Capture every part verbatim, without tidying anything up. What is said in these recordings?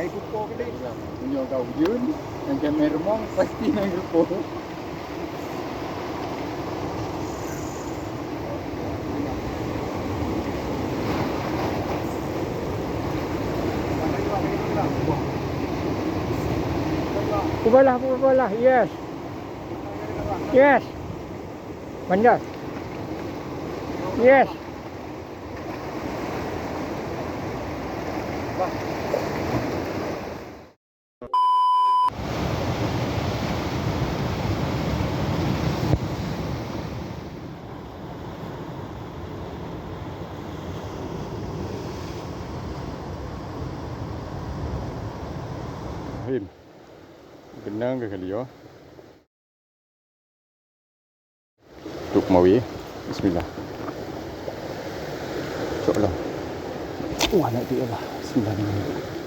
Hai kupo gede. Punya kau Yun, yang cemen rumong pasti naik kupo. Kubalah, kubalah, yes. Yes. Bandar. Yes. Him. Benang ke kali ya? Tutup mawi. Bismillah. Cok lah. Wah, nak dia lah. Bismillahirrahmanirrahim.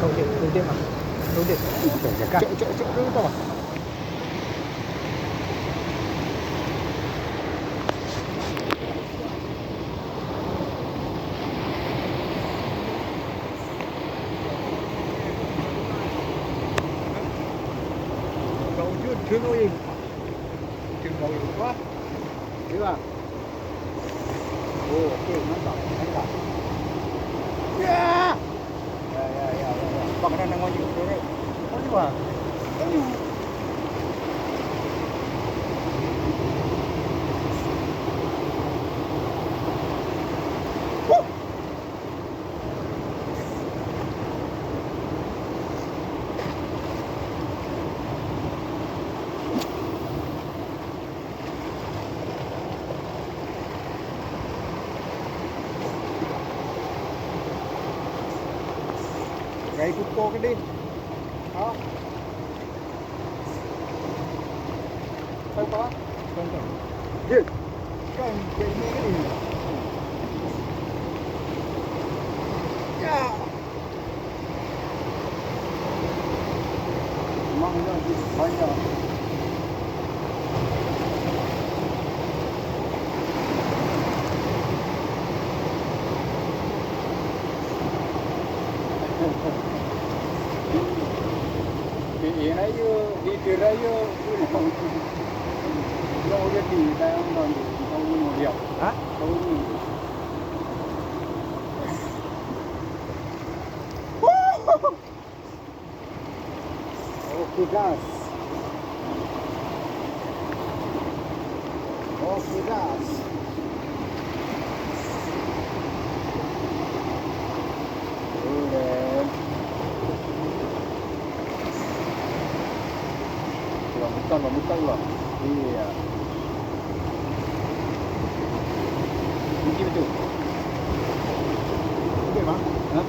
Udép, udép, ah. Udép. Cok, cok, cok dulu, Bang. Kau jun, jun, oi. Jun, oi. Wah. Iya. Oh, okey, mantap, mantap. Ya! Ya, ya, ya, ya, ya. Bang, ada nang maju, turun. Maju, ah. Maju. Huh! Gai kupo ke deh? Ha? Tahu apa? Tahu, tahu. Ye. Kan, gai ni ke ni? Ya. Ha? Oh, pedas. Oh, pedas. Boleh. Bukan, bukan, bukan, bukan. Iya. Kunci betul. Betul, Bang? Ha?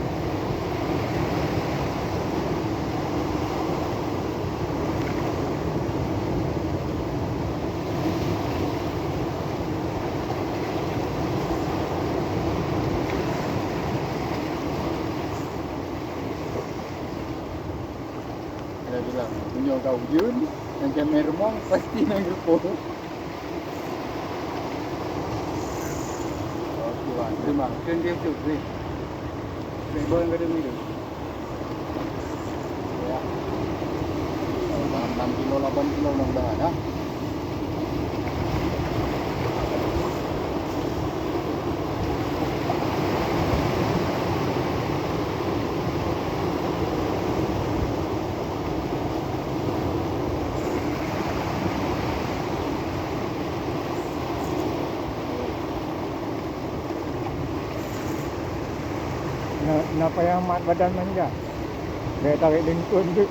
Saya bilang, punya kau Yun, yang cemen rumong, pasti naik geupong. Okey, bang. Terima. Kena dia tu, ni. Baik, bawa yang kata ni tu. Ya. Dalam enam kilo, lapan kilo mudah-mudahan, ya. Na, na payah mat badan manja. Gaya tarik lingkun tu.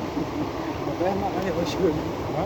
Na payah mat kali bosyon. Ha?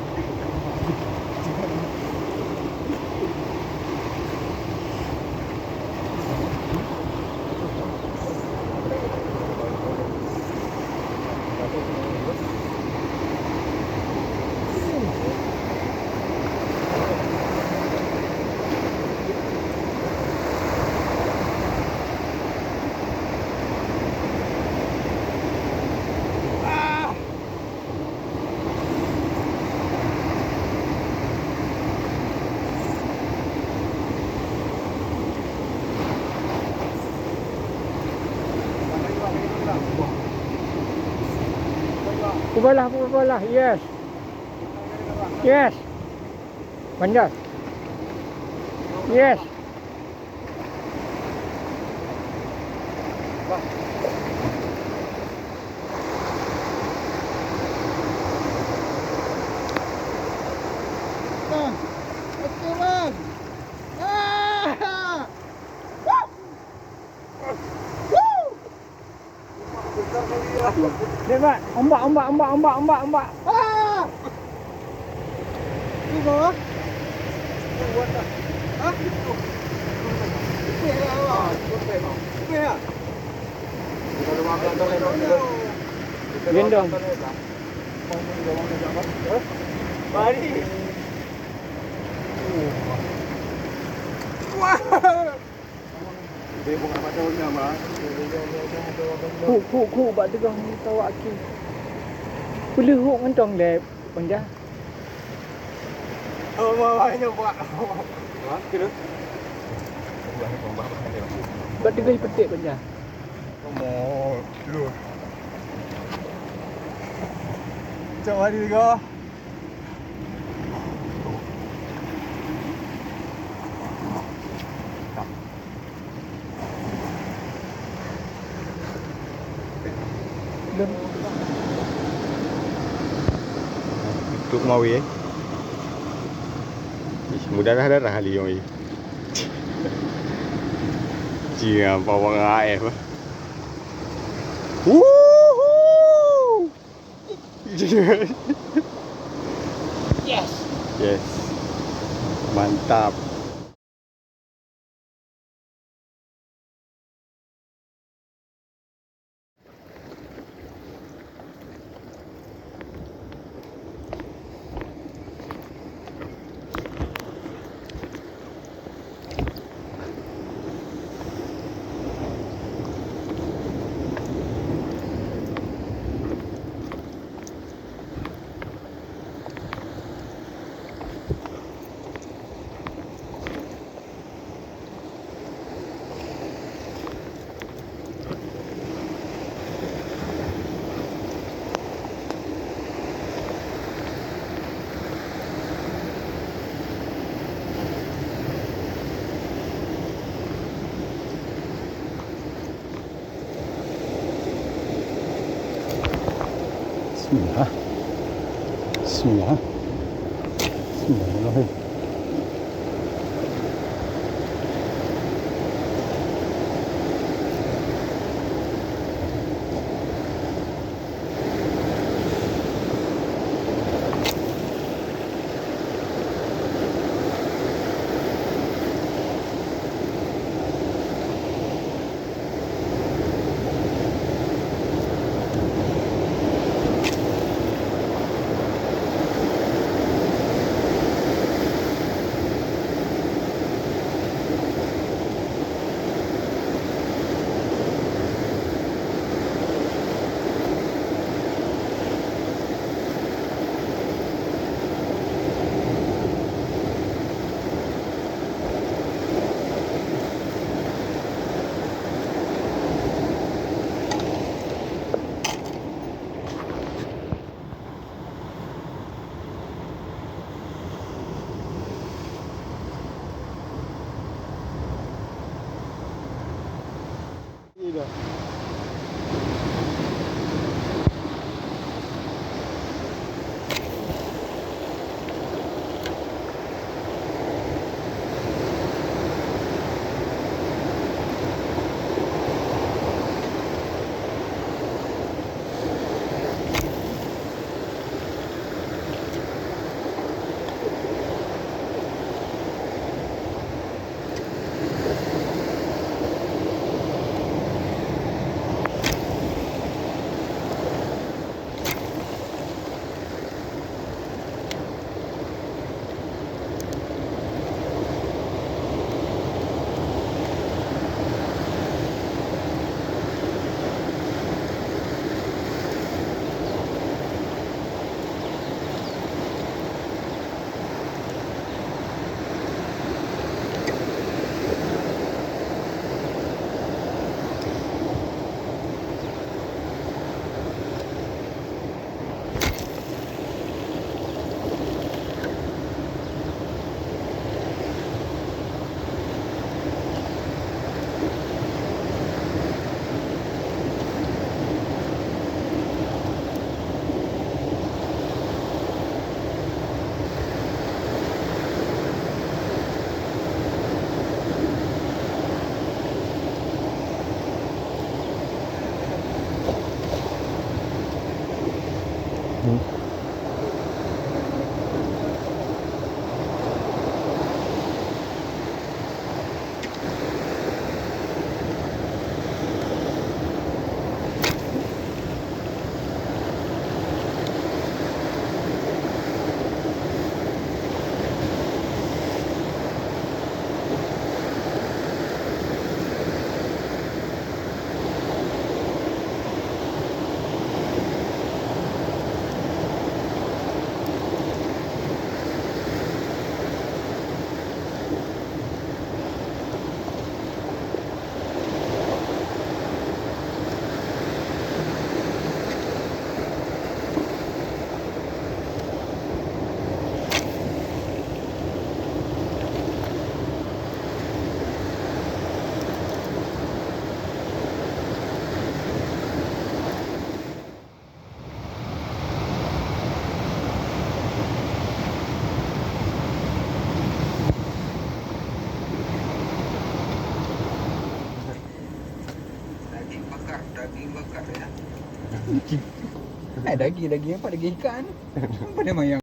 Bola, bola. Yes. Yes. Panjang. Yes. Bang. Oke, Bang. Ah! Woo! Woo! Hebat. Ombak, ombak, ombak, ombak, ombak, ombak. Ah! Di bawah. Hah? Gendong. Mari. Wah! Kuk, kuk, kuk, bak teugah ni tawak aki. Peuleueh hok ngon tong lep, Bang Jah. Oh, ma, ma, nyoe buat. Wah, kira. Bak teugah ipeutèk, Bang Jah. Oh, ma, lu. Cok hari tiga. Trok mawe, eh. Ih, meudarah-darah liong, eh. Cia, bawang A F. Wuhu! Yes. Yes. Mantap. Bismillah. Bismillah. Bismillahirrahmanirrahim. Eh, daging, daging apa? Daging ikan. Apa nama yang